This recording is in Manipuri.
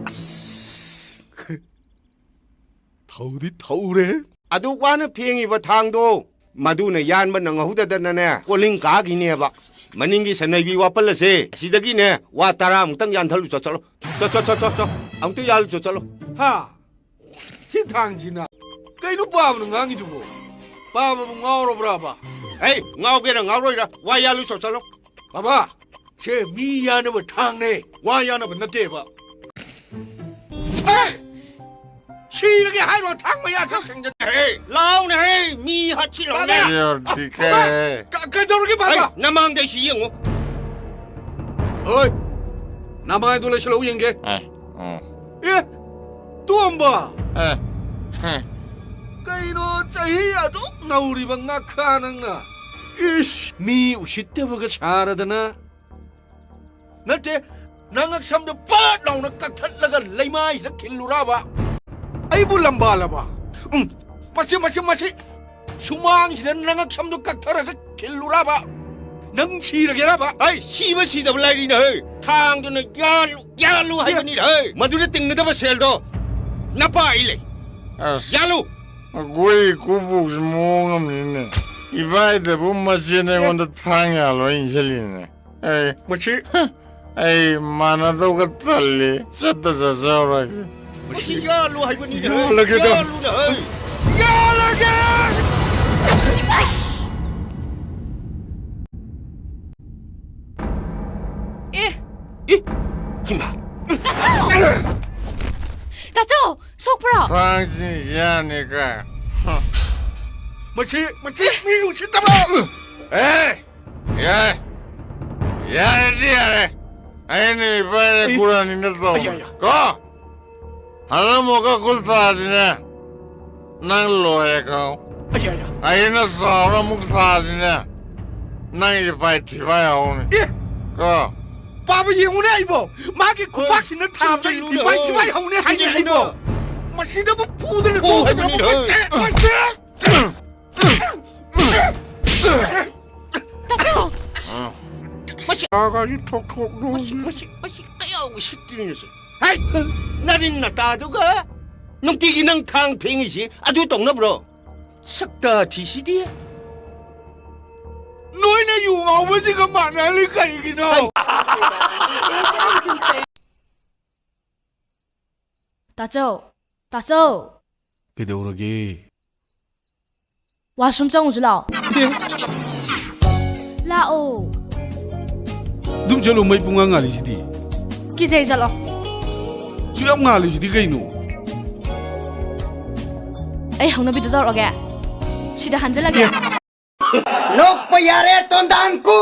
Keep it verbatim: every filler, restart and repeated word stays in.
ꯑꯁ! ꯊꯧꯗꯤ ꯊꯧꯔꯦ꯫ ꯑꯗꯨꯛ ꯋꯥꯅ ꯐꯦꯡꯉꯤꯕ ꯊꯥꯡꯗꯣ, ꯃꯗꯨꯅ ꯌꯥꯟꯕ ꯅꯪꯍꯧꯗꯗꯅꯅꯦ, ꯀꯣꯂꯤꯡ ꯀꯥꯈꯤꯅꯦꯕ꯫ ꯃꯅꯤꯡꯒꯤ ꯁꯅꯩꯕꯤ ꯋꯥꯄꯜ ꯑꯁꯦ, ꯑꯁꯤꯗꯒꯤꯅꯦ, ꯋꯥ ꯇꯔꯥꯃꯨꯛꯇꯪ ꯌꯥꯟꯊꯠꯂꯨ ꯆꯣ, ꯆꯠꯂꯣ꯫ ꯆꯣ, ꯆꯣ, ꯆꯣ, ꯆꯣ, ꯆꯣ꯫ ꯑꯃꯨꯛꯇ ꯌꯥꯜꯂꯨ ꯆꯣ, ꯆꯠꯂꯣ꯫ ꯍꯥ? ꯁꯤ ꯊꯥꯡꯁꯤꯅ? ꯀꯩꯅꯣ ꯄꯥꯕꯅ ꯉꯥꯡꯉꯤꯗꯨꯕꯣ? ꯄꯥꯕꯕꯨ ꯉꯥꯎꯔꯕ꯭ꯔꯥꯕ? ꯍꯦ, ꯉꯥꯎꯒꯦꯔꯥ ꯉꯥꯎꯔꯣꯏꯔꯥ, ꯋꯥ ꯌꯥꯜꯂꯨ ꯆꯣ, ꯆꯠꯂꯣ꯫ ꯕꯥꯕꯥ, ꯁꯦ ꯃꯤ ꯌꯥꯅꯕ ꯊꯥꯡꯅꯦ, ꯋꯥ ꯌꯥꯅꯕ ꯅꯠꯇꯦꯕ꯫ ꯑꯦ! ꯁꯤꯔꯒꯦ ꯍꯥꯏꯔꯣ, ꯊꯥꯡ ꯃꯌꯥ ꯆꯠ ꯊꯦꯡꯖꯟ-, ꯍꯦ, ꯂꯥꯎꯅꯦ, ꯍꯦ, ꯃꯤ ꯍꯥꯠꯁꯤꯜꯂꯛꯑꯣꯅꯦ꯫ ꯕꯥꯕꯥ! ꯌꯥꯔꯗꯤ ꯀꯦ꯫ ꯀ-, ꯀꯩꯗꯧꯔꯒꯦ, ꯕꯥꯕꯥ? ꯍꯩ, ꯅꯃꯥꯡꯗ ꯑꯩꯁꯤ ꯌꯦꯡꯉꯨ꯫ ꯑꯣꯏ, ꯅꯃꯥꯏꯗꯣ ꯂꯩꯁꯤꯜꯂꯛꯎ ꯌꯦꯡꯒꯦ꯫ ꯑꯦ, ꯎꯝ꯫ ꯑꯦ, ꯇꯣꯝꯕ! ꯑꯦ, ꯍꯦ꯫ ꯀꯩꯅꯣ, ꯆꯍꯤ ꯑꯗꯨꯛ ꯅꯧꯔꯤꯕ ꯉꯥꯈꯥ ꯅꯪꯅ? ꯏꯁ, ꯃꯤ ꯎꯁꯤꯠꯇꯕꯒ ꯁꯥꯔꯗꯅ꯫ ꯅꯠꯇꯦ, ꯅꯉꯛ ꯁꯝꯗꯨ ꯄꯠ ꯂꯥꯎꯅ ꯀꯛꯊꯠꯂꯒ ꯂꯩꯃꯥꯏꯁꯤꯗ ꯈꯤꯜꯂꯨꯔꯕ? ꯑꯩꯕꯨ ꯂꯝꯕꯥꯜꯂꯕ? ꯎꯝ, ꯃꯁꯤ, ꯃꯁꯤ, ꯃꯁꯤ! ꯁꯨꯃꯥꯡꯁꯤꯗ ꯅꯉꯛ ꯁꯝꯗꯨ ꯀꯛꯊꯔꯒ ꯈꯤꯜꯂꯨꯔꯕ? ꯅꯪ ꯁꯤꯔꯒꯦꯔꯕ? ꯑꯩ ꯁꯤꯕ ꯁꯤꯗꯕ ꯂꯩꯔꯤꯅꯦ, ꯍꯦ! ꯊꯥꯡꯗꯨꯅ ꯌꯥꯜꯂꯨ, ꯌꯥꯜꯂꯨ ꯍꯥꯏꯕꯅꯤ, ꯍꯦ! ꯃꯗꯨꯗ ꯇꯤꯡꯒꯗꯕ ꯁꯦꯜꯗꯣ ꯅꯄꯥ ꯑꯩ ꯂꯩ꯫ ꯑꯁ, ꯌꯥꯜꯂꯨ! ꯑꯩꯈꯣꯏ ꯏꯀꯨꯕꯣꯛꯁꯦ ꯃꯑꯣꯡ ꯑꯃꯅꯤꯅꯦ꯫ ꯏꯕꯥꯏꯗꯕꯨ ꯃꯆꯦꯅ ꯑꯩꯉꯣꯟꯗ ꯊꯥꯡ ꯌꯥꯜꯂꯣ ꯍꯥꯏꯅ ꯏꯟꯁꯤꯜꯂꯤꯅꯦ꯫ ꯑꯩ, ꯃꯁꯤ, ꯑꯩ ꯃꯥꯟꯅꯗꯧꯒ ꯇꯜꯂꯤ꯫ ꯆꯠꯇ ꯆꯠꯆꯍꯧꯔꯒꯦ꯫ ꯃꯁꯤ ꯌꯥꯜꯂꯨ ꯍꯥꯏꯕꯅꯤꯅꯦ, ꯍꯦ! ꯌꯥꯜꯂꯒꯦꯗ꯫ ꯌꯥꯜꯂꯨꯅꯦ, ꯍꯦ! ꯌꯥꯜꯂꯒꯦ! ꯑꯦ! ꯑꯦ! ꯍꯩꯃꯥ! ꯇꯥꯆꯧ! ꯁꯣꯛꯄ꯭ꯔꯣ? ꯊꯥꯡꯁꯤ ꯌꯥꯅꯤ ꯀꯥꯏ꯫ ꯃꯁꯤ, ꯃꯁꯤ ꯃꯤ ꯎꯁꯤꯠꯇꯕ! ꯑꯦ! ꯌꯥꯔꯦ! ꯌꯥꯔꯦꯗꯤ ꯌꯥꯔꯦ! ꯑꯩꯅ ꯏꯕꯥꯏꯅ ꯑꯩ ꯈꯨꯔꯥꯅꯤꯅ ꯇꯧꯕ꯫ ꯑꯌꯥ, ꯑꯌꯥ꯫ ꯀꯣ? ꯍꯜꯂꯝꯃꯒ ꯀꯨꯜ ꯇꯥꯔꯗꯤꯅꯦ, ꯅꯪ ꯂꯣꯏꯔꯦ ꯈꯪꯉꯨ꯫ ꯑꯌꯥ, ꯑꯌꯥ꯫ ꯑꯩꯅ ꯆꯥꯎꯅ ꯑꯃꯨꯛ ꯊꯥꯔꯗꯤꯅꯦ, ꯅꯪ ꯏꯄꯥꯏ ꯊꯤꯄꯥꯏ ꯍꯧꯅꯤ꯫ ꯑꯦ! ꯀꯣ? ꯄꯥꯕ ꯌꯦꯡꯉꯨꯅꯦ ꯑꯩꯕꯣ, ꯃꯥꯒꯤ ꯈꯨꯕꯥꯛꯁꯤꯅ ꯊꯥꯕꯗ ꯊꯤꯟꯖꯤꯜꯂꯨꯅꯦ, ꯏꯄꯥꯏ ꯊꯤꯄꯥꯏ ꯍꯧꯅꯦ ꯍꯥꯏꯅꯦ ꯊꯤꯟꯖꯤꯜꯂꯨꯅꯦ꯫ ꯑꯩꯕꯣ꯫ ꯃꯁꯤꯗꯕꯨ ꯐꯨꯗꯅ ꯐꯨ ꯇꯣꯛꯇꯅꯕꯨ ꯍꯥꯏꯕꯅꯤꯅꯦ꯫ ꯃꯁꯤ, ꯃꯁꯤ! ꯇꯥꯆꯧ! ꯃꯁꯤ ꯆꯥꯒꯁꯤ ꯊꯣꯛ ꯊꯣꯛ ꯃꯁꯤ, ꯅꯣꯛꯏ꯫ ꯃꯁꯤ, ꯃꯁꯤ ꯀꯌꯥ ꯎꯁꯤꯠꯇ꯭ꯔꯤꯅꯣ ꯁꯤ? ꯍꯩ! ꯅꯔꯤꯟ ꯅꯇꯥꯗꯨꯒ ꯅꯨꯡꯇꯤꯒꯤ ꯅꯪ ꯊꯥꯡ ꯐꯦꯡꯉꯤꯁꯤ ꯑꯗꯨ ꯇꯧꯅꯕ꯭ꯔꯣ? ꯁꯛꯇꯥ ꯊꯤꯁꯤꯗꯤ꯫ ꯅꯣꯏꯅ ꯌꯨ ꯉꯥꯎꯕꯁꯤꯒ ꯃꯥꯟꯅꯍꯜꯂꯤ ꯀꯩꯒꯤꯅꯣ? ꯇꯥꯆꯧ, ꯇꯥꯆꯧ꯫ ꯀꯩꯗꯧꯔꯒꯦ? ꯋꯥꯁꯔꯨꯝ ꯆꯪꯉꯨꯁꯤ ꯂꯥꯛꯑꯣ꯫ ꯂꯥꯛꯑꯣ꯫ ꯑꯗꯨꯝ ꯆꯠꯂꯣ, ꯃꯩ ꯄꯨꯡꯉꯥꯟ ꯉꯥꯜꯂꯤꯁꯤꯗꯤ꯫ ꯀꯤꯖꯩ, ꯆꯠꯂꯣ꯫ ꯁꯨꯛ ꯌꯥꯝ ꯉꯥꯜꯂꯤꯁꯤꯗꯤ ꯀꯩꯅꯣ? ꯑꯩ ꯍꯧꯅꯕꯤꯗꯣ ꯇꯧꯔꯛꯑꯒꯦ꯫ ꯁꯤꯗ ꯍꯟꯖꯜꯂꯒꯦ꯫ ꯅꯣꯛꯄ ꯌꯥꯔꯦ, ꯇꯣꯟꯗꯥꯡꯀꯨ꯫